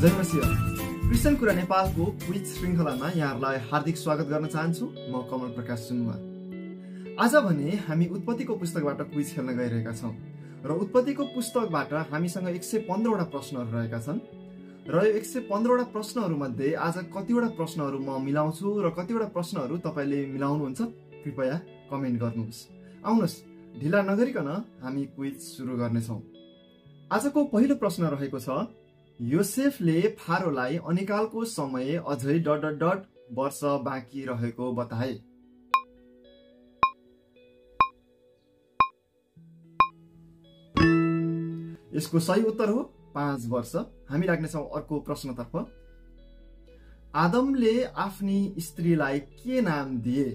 जय मसिह। Christian कुरा नेपालको quiz श्रृङ्खलामा यहाँहरूलाई हार्दिक स्वागत गर्न चाहन्छु। म कमल प्रकाश सुनुवार। आज भने हामी उत्पत्तिको पुस्तकबाट क्विज खेल्न गइरहेका छौँ र उत्पत्तिको पुस्तकबाट हामीसँग 115 वटा प्रश्नहरू रहेका छन् र यो 115 वटा प्रश्नहरू मध्ये आज कतिवटा प्रश्नहरू म मिलाउँछु र कतिवटा प्रश्नहरू तपाईले मिलाउनुहुन्छ, कृपया कमेन्ट गर्नुहोस्। आउनुहोस्, ढिला नगरिकन हामी क्विज सुरु गर्नेछौँ। आजको पहिलो प्रश्न रहेको छ, योसेफले फारोलाई अनिकालको समय अझै ... वर्ष बाँकी रहेको बताए। यसको सही उत्तर हो 5 वर्ष। हामी लाग्नेछौँ अर्को प्रश्नतर्फ। आदमले आफ्नी स्त्रीलाई के नाम दिए?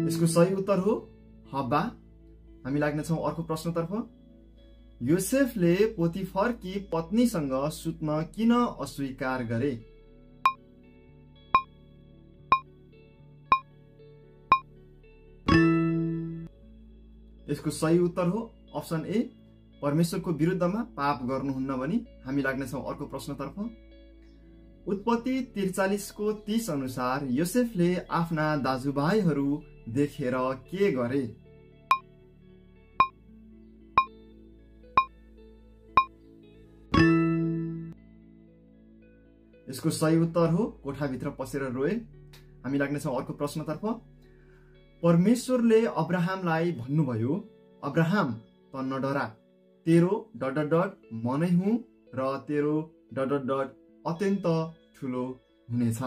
यसको सही उत्तर हो हब्बा। हामी लाग्नेछौँ अर्को प्रश्नतर्फ। योसेफले पोतिफरकी पत्नीसँग सुत्न किन अस्वीकार गरे? यसको सही उत्तर हो अप्सन ए, परमेश्वरको विरुद्धमा पाप गर्नुहुन्न भनी। हामी लाग्नेछौँ अर्को प्रश्नतर्फ। उत्पत्ति 43 को 30 अनुसार योसेफले आफ्ना दाजुभाइहरू देखेर के गरे? यसको सही उत्तर हो कोठाभित्र पसेर रोए। हामी लाग्नेछौँ अर्को प्रश्नतर्फ। परमेश्वरले अब्राहमलाई भन्नुभयो, अब्राहम त नडरा, तेरो ... म नै हुँ र तेरो ... अत्यन्त ठुलो हुनेछ।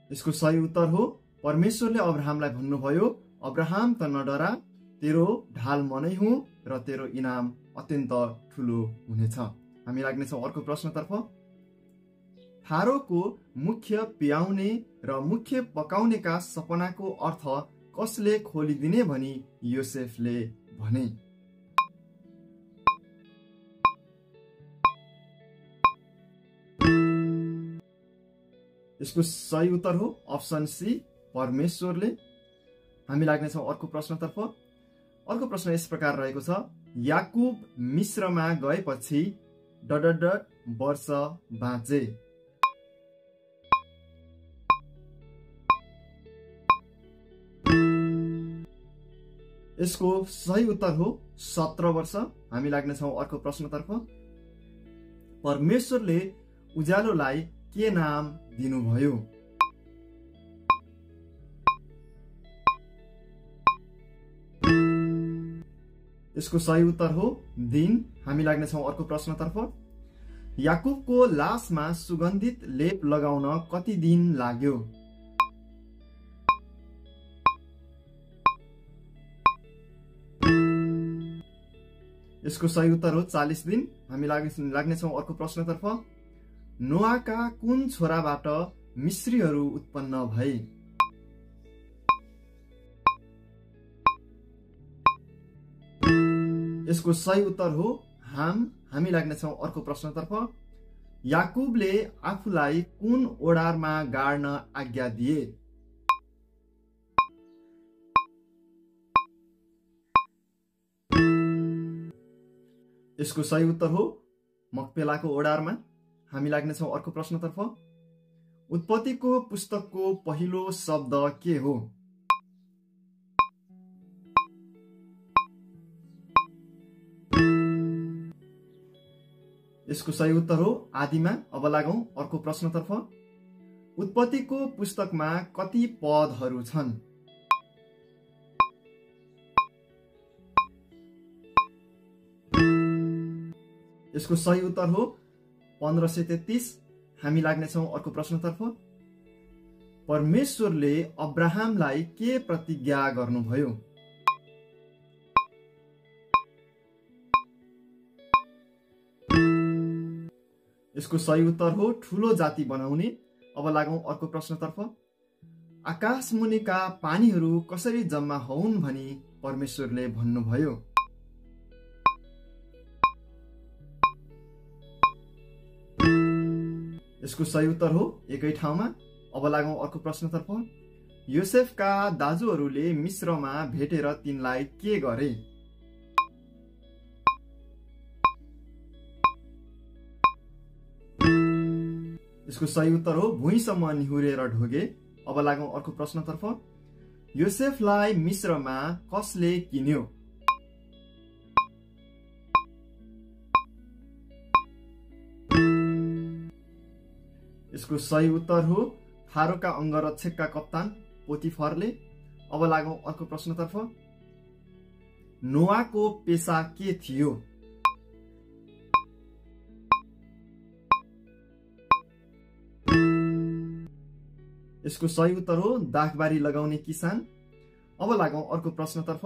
यसको सही उत्तर हो परमेश्वरले अब्राहमलाई भन्नुभयो, अब्राहम त नडरा, तेरो ढाल म नै हुँ र तेरो इनाम अत्यन्त ठुलो हुनेछ। हामी लाग्नेछौँ अर्को प्रश्नतर्फ। फारोको मुख्य पियाउने र मुख्य पकाउनेका सपनाको अर्थ कसले खोलिदिने भनी योसेफले भने? यसको सही उत्तर हो अप्सन सी, परमेश्वरले। हामी लाग्नेछौँ अर्को प्रश्नतर्फ। अर्को प्रश्न यस प्रकार रहेको छ, याकुब मिस्रमा गएपछि ... वर्ष बाँचे। यसको सही उत्तर हो 17 वर्ष। हामी लाग्नेछौँ अर्को प्रश्नतर्फ। परमेश्वरले उज्यालोलाई के नाम दिनुभयो? यसको सही उत्तर हो दिन। हामी लाग्नेछौँ अर्को प्रश्नतर्फ। याकुबको लासमा सुगन्धित लेप लगाउन कति दिन लाग्यो? यसको सही उत्तर हो 40 दिन। हामी लाग्नेछौँ अर्को प्रश्नतर्फ। नोआका कुन छोराबाट मिस्रीहरू उत्पन्न भए? यसको सही उत्तर हो हाम। हामी लाग्नेछौँ अर्को प्रश्नतर्फ। याकुबले आफूलाई कुन ओडारमा गाड्न आज्ञा दिए? यसको सही उत्तर हो मक्पेलाको ओडारमा। हामी लाग्नेछौँ अर्को प्रश्नतर्फ। उत्पत्तिको पुस्तकको पहिलो शब्द के हो? यसको सही उत्तर हो आदिमा। अब लागौं अर्को प्रश्नतर्फ। उत्पत्तिको पुस्तकमा कति पदहरू छन्? यसको सही उत्तर हो 1533। हामी लाग्नेछौँ अर्को प्रश्नतर्फ। परमेश्वरले अब्राहमलाई के प्रतिज्ञा गर्नुभयो? यसको सही उत्तर हो ठुलो जाति बनाउने। अब लागौं अर्को प्रश्नतर्फ। आकाश मुनिका पानीहरू कसरी जम्मा हुन् भनी परमेश्वरले भन्नुभयो? यसको सही उत्तर हो एकै ठाउँमा। अब लागौं अर्को प्रश्नतर्फ। योसेफका दाजुहरूले मिस्रमा भेटेर तिनलाई के गरे? यसको सही उत्तर हो भुइँसम्म निहुरेर ढोगे। अब लागौं अर्को प्रश्नतर्फ। योसेफलाई मिस्रमा कसले किन्यो? यसको सही उत्तर हो फारोका अंगरक्षकका कप्तान पोतिफरले। अब लागौं अर्को प्रश्नतर्फ। नोआको पेशा के थियो? यसको सही उत्तर हो दाखबारी लगाउने किसान। अब लागौं अर्को प्रश्नतर्फ।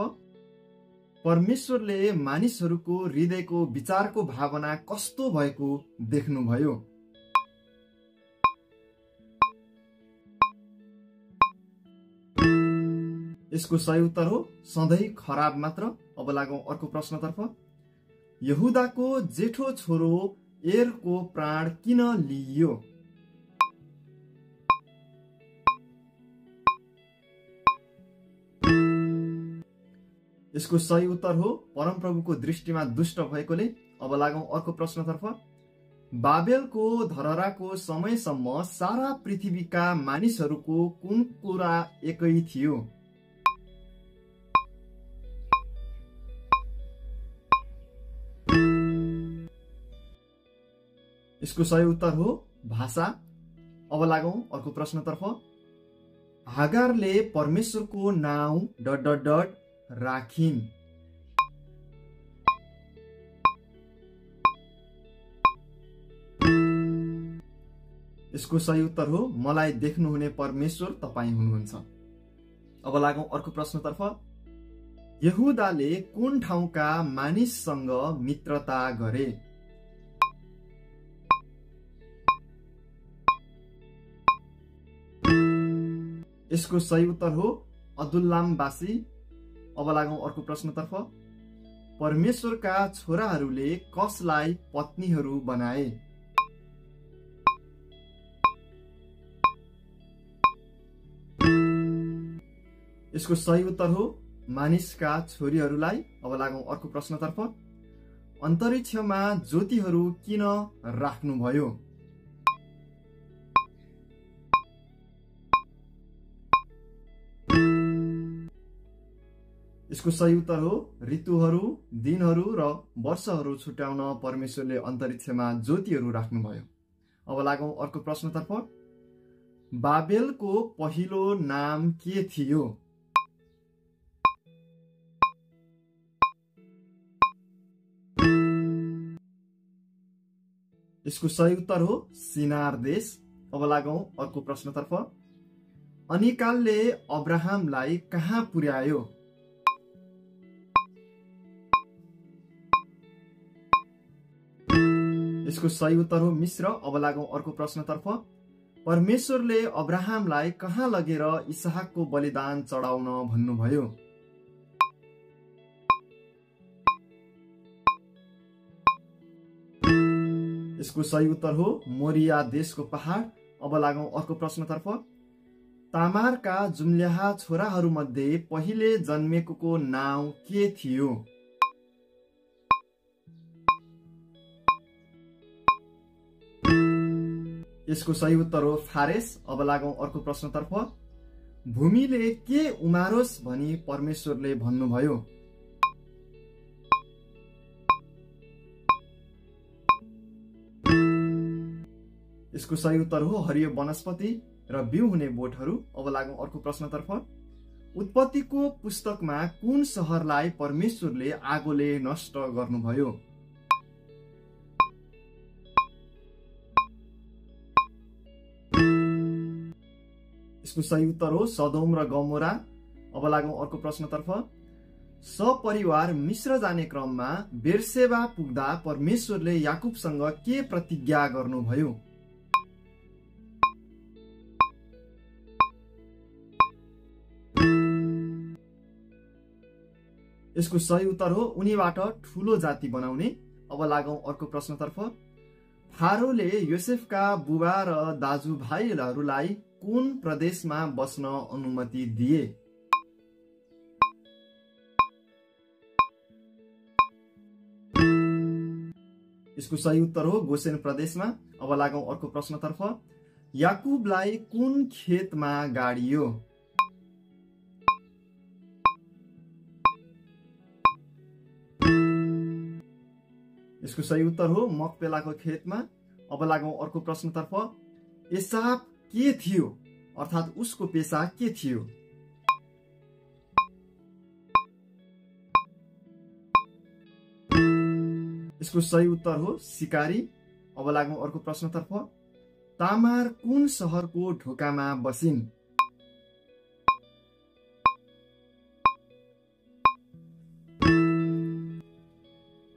परमेश्वरले मानिसहरूको हृदयको विचारको भावना कस्तो भएको देख्नुभयो? यसको सही उत्तर हो सधैँ खराब मात्र। अब लागौं अर्को प्रश्नतर्फ। यहुदाको जेठो छोरो एरको प्राण किन लिइयो? यसको सही उत्तर हो परमप्रभुको दृष्टिमा दुष्ट भएकोले। अब लागौं अर्को प्रश्नतर्फ। बाबेलको धरहराको समयसम्म सारा पृथ्वीका मानिसहरूको कुन कुरा एकै थियो? यसको सही उत्तर हो भाषा। अब लागौं अर्को प्रश्नतर्फ। हागारले परमेश्वरको नाउँ ... राखिन्। यसको सही उत्तर हो मलाई देख्नुहुने परमेश्वर तपाईँ हुनुहुन्छ। अब लागौं अर्को प्रश्नतर्फ। यहुदाले कुन ठाउँका मानिससँग मित्रता गरे? यसको सही उत्तर हो अदुल्लामवासी। अब लागौं अर्को प्रश्नतर्फ। परमेश्वरका छोराहरूले कसलाई पत्नीहरू बनाए? यसको सही उत्तर हो मानिसका छोरीहरूलाई। अब लागौं अर्को प्रश्नतर्फ। अन्तरिक्षमा ज्योतिहरू किन राख्नुभयो? यसको सही उत्तर हो ऋतुहरू, दिनहरू र वर्षहरू छुट्याउन परमेश्वरले अन्तरिक्षमा ज्योतिहरू राख्नुभयो। अब लागौं अर्को प्रश्नतर्फ। बाबेलको पहिलो नाम के थियो? यसको सही उत्तर हो सिनार देश। अब लागौं अर्को प्रश्नतर्फ। अनिकालले अब्राहमलाई कहाँ पुर्यायो? यसको सही उत्तर हो मिस्र। अब लागौं अर्को प्रश्नतर्फ। परमेश्वरले अब्राहमलाई कहाँ लगेर इसहाकको बलिदान चढाउन भन्नुभयो? यसको सही उत्तर हो मोरिया देशको पहाड। अब लागौं अर्को प्रश्नतर्फ। तामारका जुम्ल्याहा छोराहरूमध्ये पहिले जन्मेको नाउँ के थियो? यसको सही उत्तर हो फारेस। अब लागौं अर्को प्रश्नतर्फ। भूमिले के उमारोस् भनी परमेश्वरले भन्नुभयो? यसको सही उत्तर हो हरियो वनस्पति र बिउ हुने बोटहरू। अब लागौं अर्को प्रश्नतर्फ। उत्पत्तिको पुस्तकमा कुन शहरलाई परमेश्वरले आगोले नष्ट गर्नुभयो? यसको सही उत्तर हो सदोम र गमोरा। अब लागौं अर्को प्रश्नतर्फ। सपरिवार मिस्र जाने क्रममा बेर्सेबा पुग्दा परमेश्वरले याकुबसँग के प्रतिज्ञा गर्नुभयो? यसको सही उत्तर हो उनीबाट ठूलो जाति बनाउने। अब लागौं अर्को प्रश्नतर्फ। फारोले योसेफका बुबा र दाजुभाइहरूलाई कुन प्रदेशमा बस्न अनुमति दिए? यसको सही उत्तर हो गोसेन प्रदेशमा। अब लागौं अर्को प्रश्नतर्फ। याकुबलाई कुन खेतमा गाडियो? यसको सही उत्तर हो मकपेलाको खेतमा। अब लागौं अर्को प्रश्नतर्फ। एसाव के थियो अर्थात् उसको पेशा के थियो? यसको सही उत्तर हो सिकारी। अब लागौं अर्को प्रश्नतर्फ। तामार कुन सहरको ढोकामा बसिन्?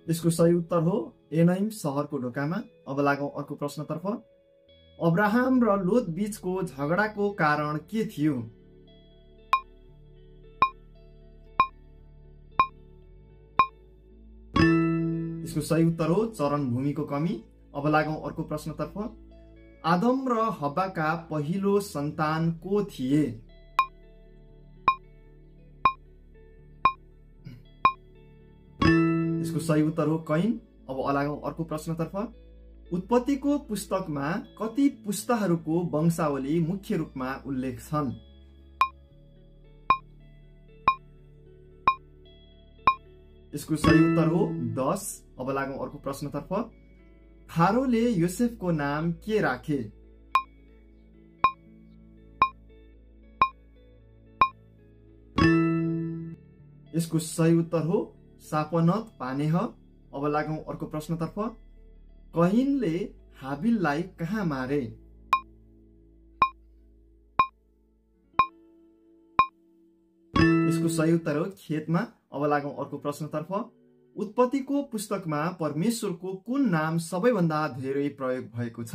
यसको सही उत्तर हो एनाइम सहरको ढोकामा। अब लागौं अर्को प्रश्नतर्फ। अब्राहम र लोत बीचको झगडाको कारण के थियो? यसको सही उत्तर हो चरण भूमिको कमी। अब लागौं अर्को प्रश्नतर्फ। आदम र हब्बाका पहिलो सन्तान को थिए? यसको सही उत्तर हो कैन। अब लागौं अर्को प्रश्नतर्फ। उत्पत्तिको पुस्तकमा कति पुस्ताहरूको वंशावली मुख्य रूपमा उल्लेख छन्? यसको सही उत्तर हो 10। अब लागौं अर्को प्रश्नतर्फ। फारोले योसेफको नाम के राखे? यसको सही उत्तर हो सापनत पानेह। अब लागौं अर्को प्रश्नतर्फ। कहिनले हाबिललाई कहाँ मारे? यसको सही उत्तर हो खेतमा। अब लागौं अर्को प्रश्नतर्फ। उत्पत्तिको पुस्तकमा परमेश्वरको कुन नाम सबैभन्दा धेरै प्रयोग भएको छ?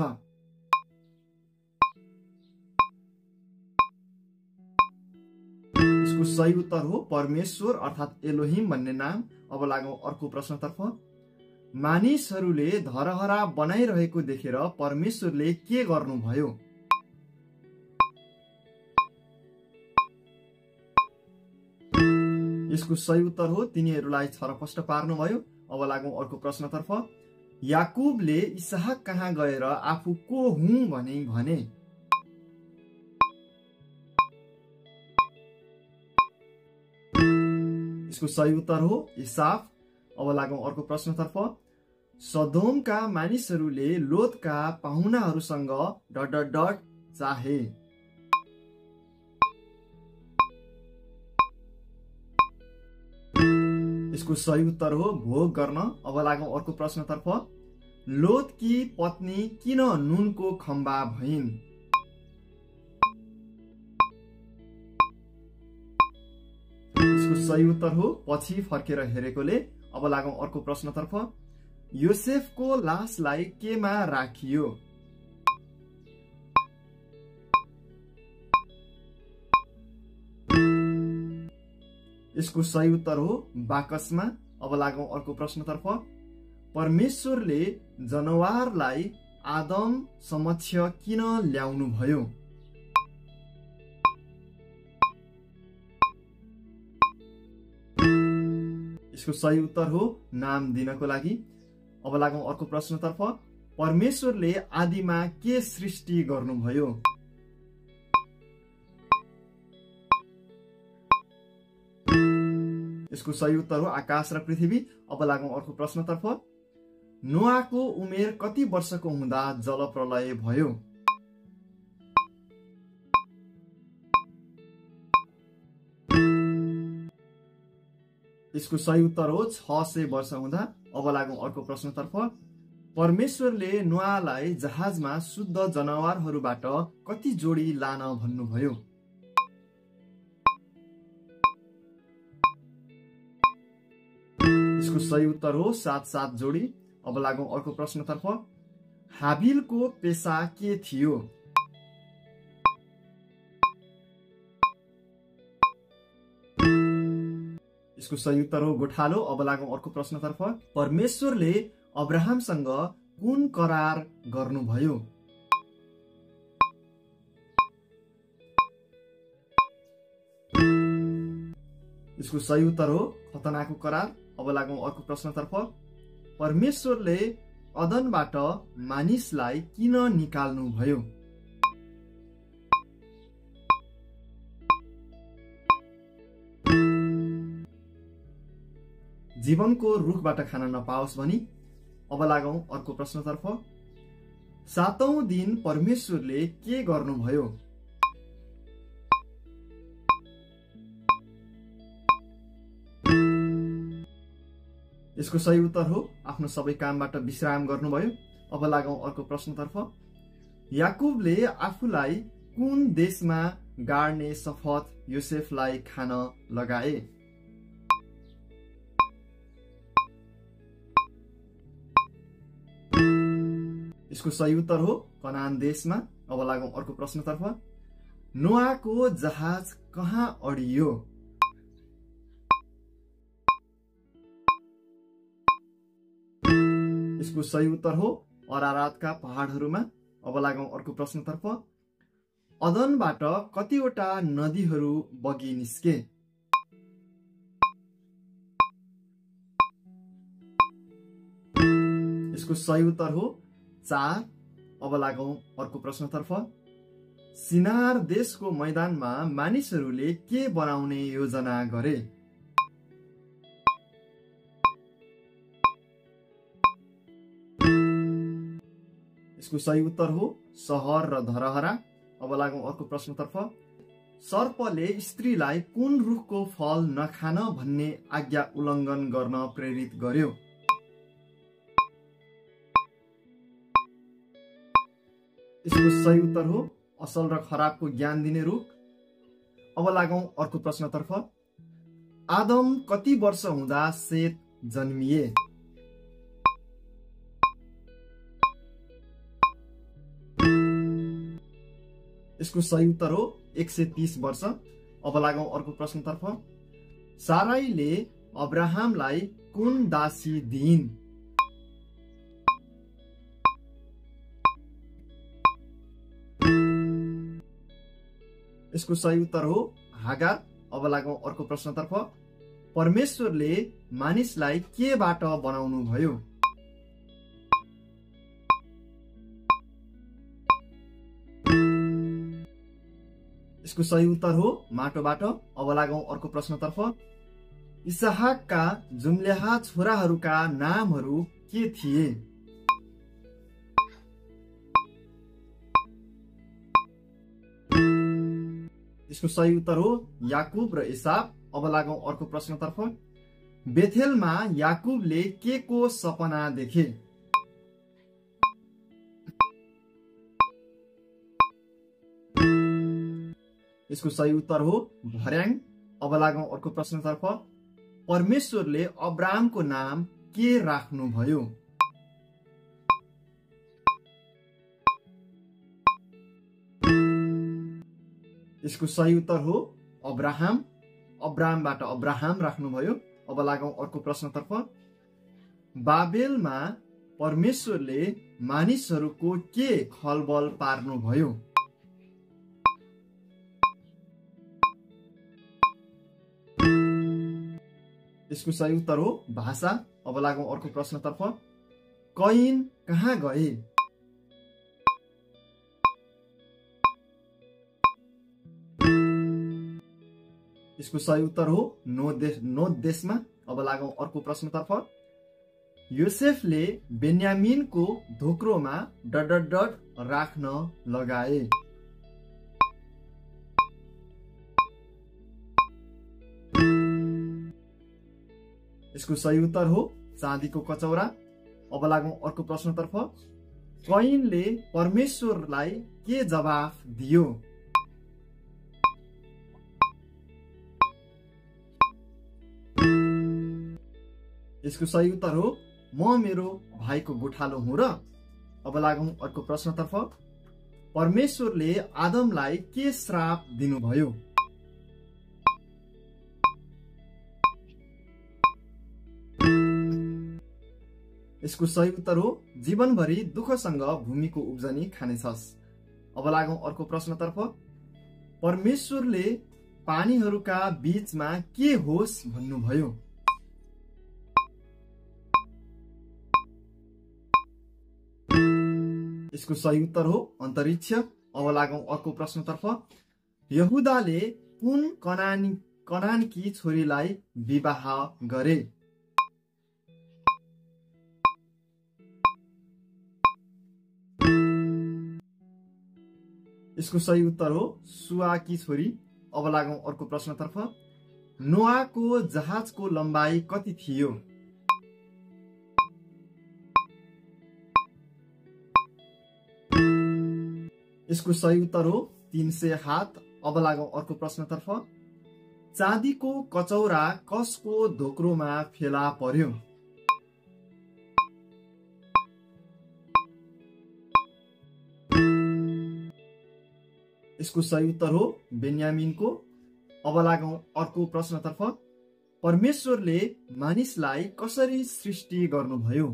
यसको सही उत्तर हो परमेश्वर अर्थात् एलोहिम भन्ने नाम। अब लागौं अर्को प्रश्नतर्फ। मानिसहरूले धरहरा बनाइरहेको देखेर परमेश्वरले के गर्नुभयो? यसको सही उत्तर हो तिनीहरूलाई छरपष्ट पार्नुभयो। अब लागौं अर्को प्रश्नतर्फ। याकुबले इसहाक कहाँ गएर आफू को हुँ भने? यसको सही उत्तर हो इसाफ। अब लागौं अर्को प्रश्नतर्फ। सदोमका मानिसहरूले लोतका पाहुनाहरूसँग ... चाहे। यसको सही उत्तर हो भोग गर्न। अब लागौं अर्को प्रश्नतर्फ। लोतकी पत्नी किन नुनको खम्बा भइन्? यसको सही उत्तर हो पछि फर्केर हेरेकोले। अब लागौं अर्को प्रश्नतर्फ। योसेफको लासलाई केमा राखियो? यसको सही उत्तर हो बाकसमा। अब लागौं अर्को प्रश्नतर्फ। परमेश्वरले जनावरलाई आदम समक्ष किन ल्याउनु भयो? यसको सही उत्तर हो नाम दिनको लागि। अब लागौं अर्को प्रश्नतर्फ। परमेश्वरले आदिमा के सृष्टि गर्नुभयो? यसको सही उत्तर हो आकाश र पृथ्वी। अब लागौं अर्को प्रश्नतर्फ। नोआको उमेर कति वर्षको हुँदा जलप्रलय भयो? यसको सही उत्तर हो 600 वर्ष हुँदा। अब लागौं अर्को प्रश्नतर्फ। परमेश्वरले नोआलाई जहाजमा शुद्ध जनावरहरूबाट कति जोडी लान भन्नुभयो? यसको सही उत्तर हो 7 जोडी। अब लागौं अर्को प्रश्नतर्फ। हाबिलको पेशा के थियो? यसको सही उत्तर हो गोठालो। अब लागौं अर्को प्रश्नतर्फ। परमेश्वरले अब्राहमसँग कुन करार गर्नुभयो? यसको सही उत्तर हो खतनाको करार। अब लागौं अर्को प्रश्नतर्फ। परमेश्वरले अदनबाट मानिसलाई किन निकाल्नु भयो? जीवनको रुखबाट खान नपाओस् भनी। अब लागौं अर्को प्रश्नतर्फ। सातौं दिन परमेश्वरले के गर्नुभयो? यसको सही उत्तर हो आफ्नो सबै कामबाट विश्राम गर्नुभयो। अब लागौं अर्को प्रश्नतर्फ। याकुबले आफूलाई कुन देशमा गाड्ने शपथ योसेफलाई खान लगाए? यसको सही उत्तर हो कनान देशमा। अब लागौं अर्को प्रश्नतर्फ। नोआको जहाज कहाँ अडियो? यसको सही उत्तर हो अरारातका पहाडहरूमा। अब लागौं अर्को प्रश्नतर्फ। अदनबाट कतिवटा नदीहरू बगी निस्के? यसको सही उत्तर हो 4। अब लागौं अर्को प्रश्नतर्फ। सिनार देशको मैदानमा मानिसहरूले के बनाउने योजना गरे? यसको सही उत्तर हो सहर र धरहरा। अब लागौं अर्को प्रश्नतर्फ। सर्पले स्त्रीलाई कुन रुखको फल नखान भन्ने आज्ञा उल्लङ्घन गर्न प्रेरित गर्यो? यसको सही उत्तर हो असल र खराबको ज्ञान दिने रुख। अब लागौं अर्को प्रश्नतर्फ। आदम कति वर्ष हुँदा सेत जन्मिए? यसको सही उत्तर हो 130 वर्ष। अब लागौं अर्को प्रश्नतर्फ। साराईले अब्राहमलाई कुन दासी दिइन्? यसको सही उत्तर हो हागार। अब लागौं अर्को प्रश्नतर्फ। परमेश्वरले मानिसलाई केबाट बनाउनु भयो? यसको सही उत्तर हो माटोबाट। अब लागौं अर्को प्रश्नतर्फ। इसहाकका जुम्ल्याहा छोराहरूका नामहरू के थिए? यसको सही उत्तर हो याकुब र एसाव। अब लागौं अर्को प्रश्नतर्फ। बेथेलमा याकुबले के को सपना देखे? यसको सही उत्तर हो भर्याङ। अब लागौं अर्को प्रश्नतर्फ। परमेश्वरले अब्राहमको नाम के राख्नुभयो? यसको सही उत्तर हो अब्राहम। अब्राहमबाट अब्राहम राख्नुभयो। अब लागौं अर्को प्रश्नतर्फ। बाबेलमा परमेश्वरले मानिसहरूको के खलबल पार्नुभयो? यसको सही उत्तर हो भाषा। अब लागौं अर्को प्रश्नतर्फ। कैन कहाँ गए? यसको सही उत्तर हो नोद देशमा। अब लागौं अर्को प्रश्नतर्फ। योसेफले बेन्यामिनको धोक्रोमा ... राख्न लगाए। यसको सही उत्तर हो चाँदीको कचौरा। अब लागौं अर्को प्रश्नतर्फ। कैनले परमेश्वरलाई के जवाफ दियो? यसको सही उत्तर हो म मेरो भाइको गोठालो हुँ र। अब लागौं अर्को प्रश्नतर्फ। परमेश्वरले आदमलाई के श्राप दिनुभयो? यसको सही उत्तर हो जीवनभरि दुःखसँग भूमिको उब्जनी खानेछस्। अब लागौं अर्को प्रश्नतर्फ। परमेश्वरले पानीहरूका बीचमा के होस् भन्नुभयो? यसको सही उत्तर हो अन्तरिक्ष। अब लागौं अर्को प्रश्नतर्फ। यहुदाले कुन कनानकी छोरीलाई विवाह गरे? यसको सही उत्तर हो सुआकी छोरी। अब लागौं अर्को प्रश्नतर्फ। नोआको जहाजको लम्बाई कति थियो? यसको सही उत्तर हो 300 हात। अब लागौं अर्को प्रश्नतर्फ। चाँदीको कचौरा कसको धोक्रोमा फेला पर्यो? यसको सही उत्तर हो बेन्यामिनको। अब लागौं अर्को प्रश्नतर्फ। परमेश्वरले मानिसलाई कसरी सृष्टि गर्नुभयो?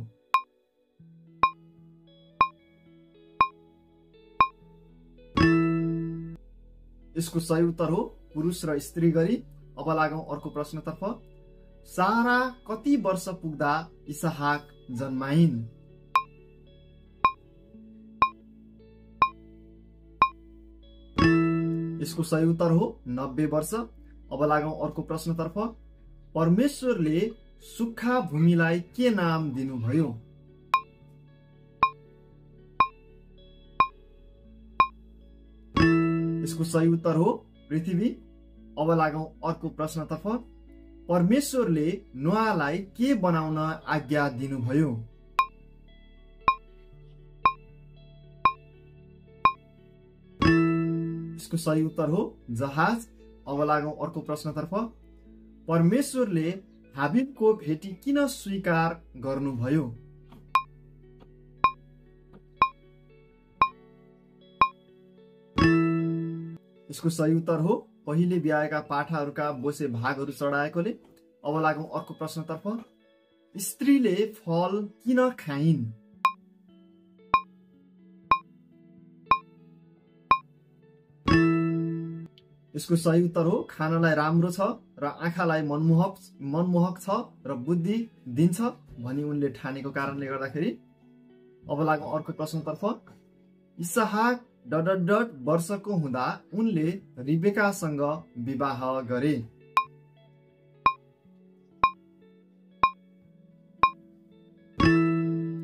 यसको सही उत्तर हो पुरुष र स्त्री गरी। अब लागौं अर्को प्रश्नतर्फ। सारा कति वर्ष पुग्दा इसहाक जन्माइन्? यसको सही उत्तर हो 90 वर्ष। अब लागौं अर्को प्रश्नतर्फ। परमेश्वरले सुक्खा भूमिलाई के नाम दिनुभयो? यसको सही उत्तर हो पृथ्वी। अब लागौं अर्को प्रश्नतर्फ। परमेश्वरले नोआलाई के बनाउन आज्ञा दिनुभयो? यसको सही उत्तर हो जहाज। अब लागौं अर्को प्रश्नतर्फ। परमेश्वरले हाबिलको भेटी किन स्वीकार गर्नुभयो? यसको सही उत्तर हो पहिले ब्याएका पाठाहरूका बोसे भागहरू चढाएकोले। अब लागौं अर्को प्रश्नतर्फ। स्त्रीले फल किन खाइन्? यसको सही उत्तर हो खानलाई राम्रो छ र आँखालाई मनमोहक छ र बुद्धि दिन्छ भनी उनले ठानेको कारणले गर्दाखेरि। अब लागौं अर्को प्रश्नतर्फ। इसहाक वर्षको हुँदा उनले रिबेकासँग विवाह गरे।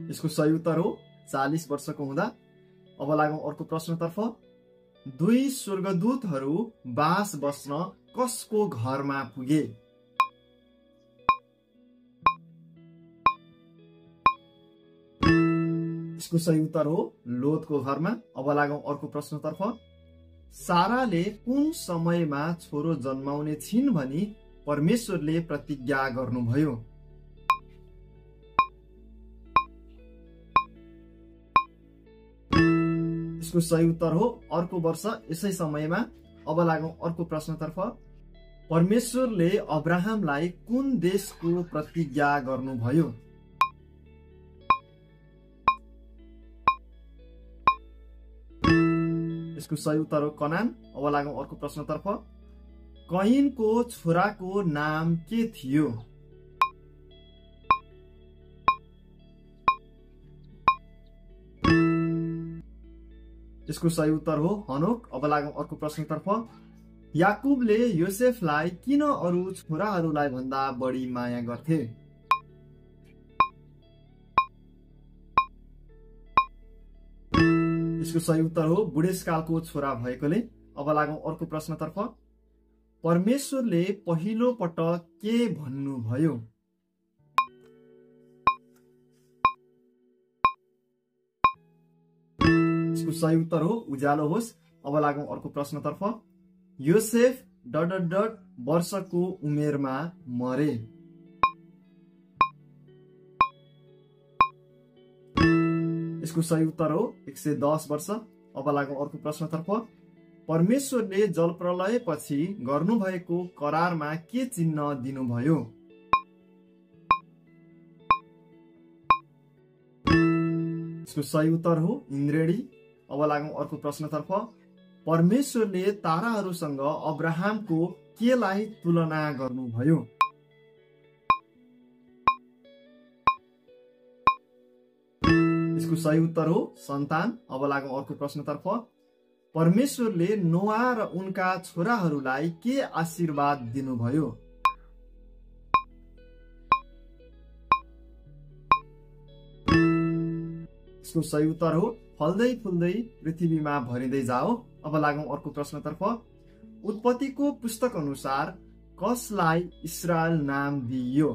यसको सही उत्तर हो 40 वर्षको हुँदा। अब लागौं अर्को प्रश्नतर्फ। दुई स्वर्गदूतहरू बास बस्न कसको घरमा पुगे? यसको सही उत्तर हो लोतको घरमा। अब लागौं अर्को प्रश्नतर्फ। साराले कुन समयमा छोरो जन्माउने छिन् भनी परमेश्वरले प्रतिज्ञा गर्नुभयो? यसको सही उत्तर हो अर्को वर्ष यसै समयमा। अब लागौं अर्को प्रश्नतर्फ। परमेश्वरले अब्राहमलाई कुन देशको प्रतिज्ञा गर्नुभयो? यसको सही उत्तर हो कनान। अब लागौं अर्को प्रश्नतर्फ। कयिनको छोराको नाम के थियो? यसको सही उत्तर हो हनोक। अब लागौं अर्को प्रश्नतर्फ। याकुबले योसेफलाई किन अरू छोराहरूलाई भन्दा बढी माया गर्थे? यसको सही उत्तर हो बुढेसकालको छोरा भएकोले। अब लागौं अर्को प्रश्नतर्फ। परमेश्वरले पहिलो पटक के भन्नुभयो? यसको सही उत्तर हो उज्यालो होस्। अब लागौं अर्को प्रश्नतर्फ। योसेफ वर्षको उमेरमा मरे। यसको सही उत्तर हो 110 वर्ष। अब लागौं अर्को प्रश्नतर्फ। परमेश्वरले जलप्रलय पछि गर्नुभएको करारमा के चिन्ह दिनुभयो? यसको सही उत्तर हो इन्द्रेणी। अब लागौं अर्को प्रश्नतर्फ। परमेश्वरले ताराहरूसँग अब्राहमको केलाई तुलना गर्नुभयो? यसको सही उत्तर हो सन्तान। अब लागौं अर्को प्रश्नतर्फ। परमेश्वरले नोआ र उनका छोराहरूलाई के आशीर्वाद दिनुभयो? यसको सही उत्तर हो फल्दै फुल्दै पृथ्वीमा भरिँदै जाओ। अब लागौं अर्को प्रश्नतर्फ। उत्पत्तिको पुस्तक अनुसार कसलाई इस्रायल नाम दिइयो?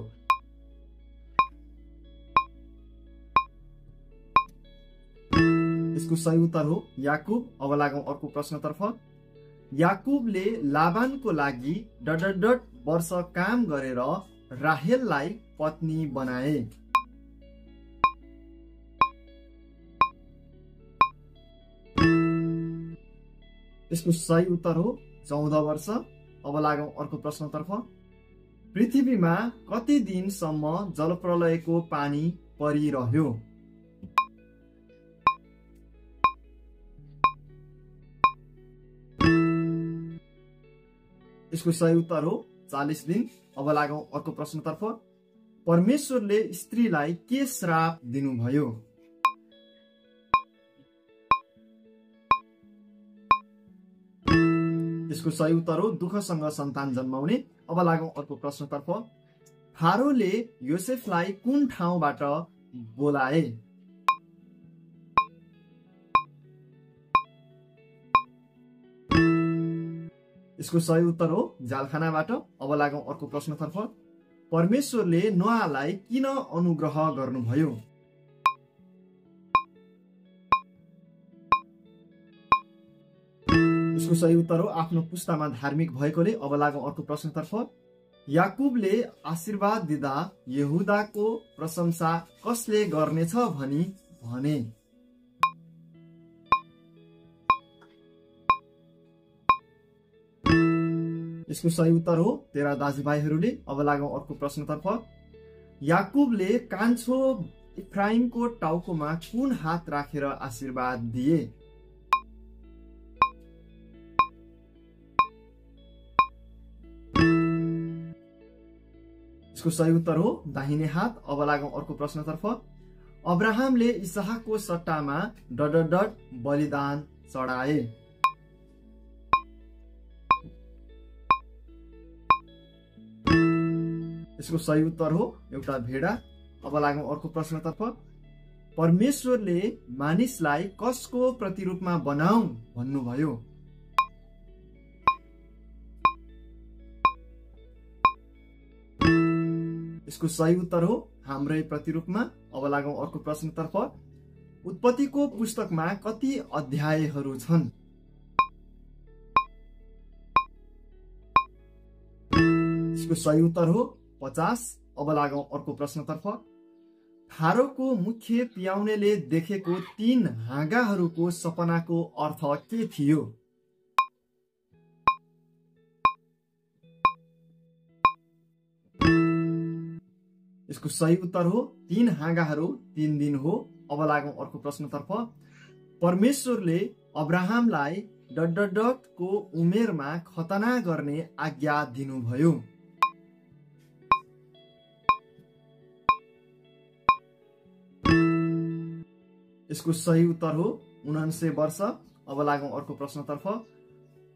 यसको सही उत्तर हो याकुब। अब लागौं अर्को प्रश्नतर्फ। याकुबले लाबानको लागि वर्ष काम गरेर राहेललाई पत्नी बनाए। यसको सही उत्तर हो 14 वर्ष। अब लागौं अर्को प्रश्नतर्फ। पृथ्वीमा कति दिनसम्म जलप्रलयको पानी परिरह्यो? यसको सही उत्तर हो 40 दिन। अब लागौं अर्को प्रश्नतर्फ। परमेश्वरले स्त्रीलाई के श्राप दिनुभयो? यसको सही उत्तर हो दुःखसँग सन्तान जन्माउने। अब लागौं अर्को प्रश्नतर्फ। फारोले योसेफलाई कुन ठाउँबाट बोलाए? यसको सही उत्तर हो जालखानाबाट। अब लागौं अर्को प्रश्नतर्फ। परमेश्वरले नोआलाई किन अनुग्रह गर्नुभयो? यसको सही उत्तर हो आफ्नो पुस्तामा धार्मिक भएकोले। अब लागौं अर्को प्रश्नतर्फ। याकुबले आशीर्वाद दिँदा यहुदाको प्रशंसा कसले गर्नेछ भनी भने? यसको सही उत्तर हो तेरा दाजुभाइहरूले। अब लागौं अर्को प्रश्नतर्फ। याकुबले कान्छो इफ्राइमको टाउकोमा कुन हात राखेर आशीर्वाद दिए? यसको सही उत्तर हो दाहिने हात। अब लागौं अर्को प्रश्नतर्फ। अब्राहमले इसहाकको सट्टामा बलिदान चढाए। यसको सही उत्तर हो एउटा भेडा। अब लागौं अर्को प्रश्नतर्फ। परमेश्वरले मानिसलाई कसको प्रतिरूपमा बनाऊ भन्नुभयो? यसको सही उत्तर हो हाम्रै प्रतिरूपमा। अब लागौं अर्को प्रश्नतर्फ। उत्पत्तिको पुस्तकमा कति अध्यायहरू छन्? यसको सही उत्तर हो 50। अब लागौं अर्को प्रश्नतर्फ। फारोको मुख्य पियाउनेले देखेको 3 हाँगाहरूको सपनाको अर्थ के थियो? यसको सही उत्तर हो 3 हाँगाहरू 3 दिन हो। अब लागौं अर्को प्रश्नतर्फ। परमेश्वरले अब्राहमलाई को उमेरमा खतना गर्ने आज्ञा दिनुभयो। यसको सही उत्तर हो 49 वर्ष। अब लागौं अर्को प्रश्नतर्फ।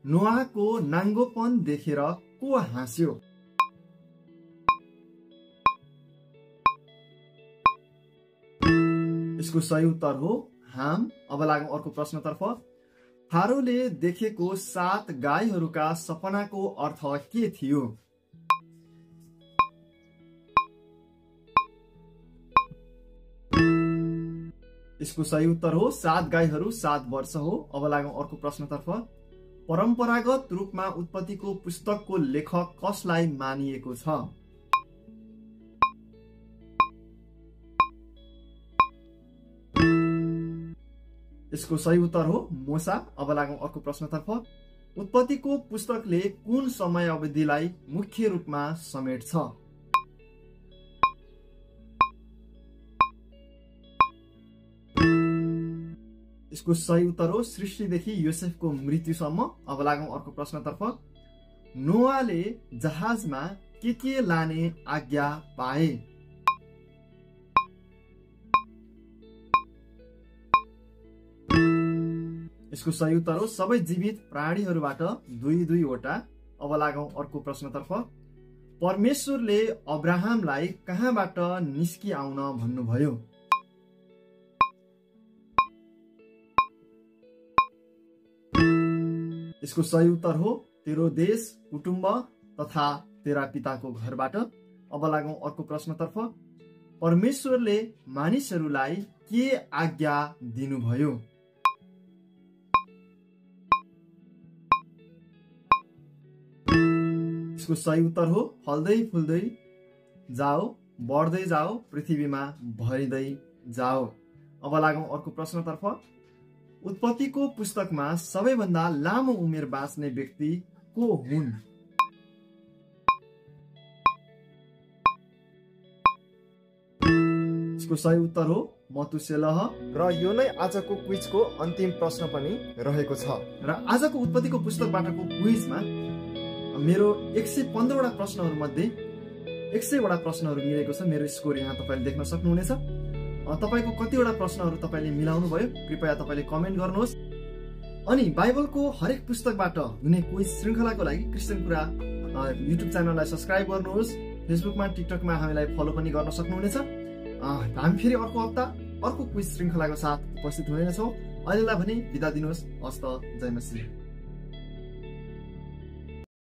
नोआको नाङ्गोपन देखेर को हाँस्यो? यसको सही उत्तर हो हाम। अब लागौं अर्को प्रश्नतर्फ। फारोले देखेको 7 गाईहरूका सपनाको अर्थ के थियो? यसको सही उत्तर हो 7 गाईहरू 7 वर्ष हो। अब लागौं अर्को प्रश्नतर्फ। परम्परागत रूपमा उत्पत्तिको पुस्तकको लेखक कसलाई मानिएको छ? यसको सही उत्तर हो मोसा। अब लागौं अर्को प्रश्नतर्फ। उत्पत्तिको पुस्तकले कुन समय अवधिलाई मुख्य रूपमा समेट्छ? यसको सही उत्तर हो सृष्टिदेखि योसेफको मृत्युसम्म। अब लागौं अर्को प्रश्नतर्फ। नोआले जहाजमा के लाने आज्ञा पाए? यसको सही उत्तर हो सबै जीवित प्राणीहरूबाट 2-2 वटा। अब लागौं अर्को प्रश्नतर्फ। परमेश्वरले अब्राहमलाई कहाँबाट निस्किआउन भन्नुभयो? यसको सही उत्तर हो तेरो देश, कुटुम्ब तथा तेरा पिताको घरबाट। अब लागौं अर्को प्रश्नतर्फ। परमेश्वरले मानिसहरूलाई के आज्ञा दिनुभयो? यसको सही उत्तर हो फल्दै फुल्दै जाओ, बढ्दै जाओ, पृथ्वीमा भरिँदै जाओ। अब लागौं अर्को प्रश्नतर्फ। उत्पत्तिको पुस्तकमा सबैभन्दा लामो उमेर बाँच्ने व्यक्ति को हुन्? यसको सही उत्तर हो मतुसेलह। र यो नै आजको क्विजको अन्तिम प्रश्न पनि रहेको छ। र आजको उत्पत्तिको पुस्तकबाटको क्विजमा मेरो 115 वटा प्रश्नहरू मध्ये 100 वटा प्रश्नहरू मिलेको छ। मेरो स्कोर यहाँ तपाईले देख्न सक्नुहुनेछ। तपाईको कतिवटा प्रश्नहरू तपाईले मिलाउनु भयो कृपया तपाईले कमेन्ट गर्नुहोस्। अनि बाइबलको हरेक पुस्तकबाट हुने क्विज श्रृंखलाको लागि क्रिस्चियन कुरा युट्युब च्यानललाई सब्स्क्राइब गर्नुहोस्। फेसबुकमा टिकटकमा हामीलाई फलो पनि गर्न सक्नुहुनेछ। हामी फेरि अर्को हप्ता अर्को क्विज श्रृंखलाको साथ उपस्थित हुनेछौँ। अहिलेलाई भने बिदा दिनुहोस्। हस्त, जय मसीह।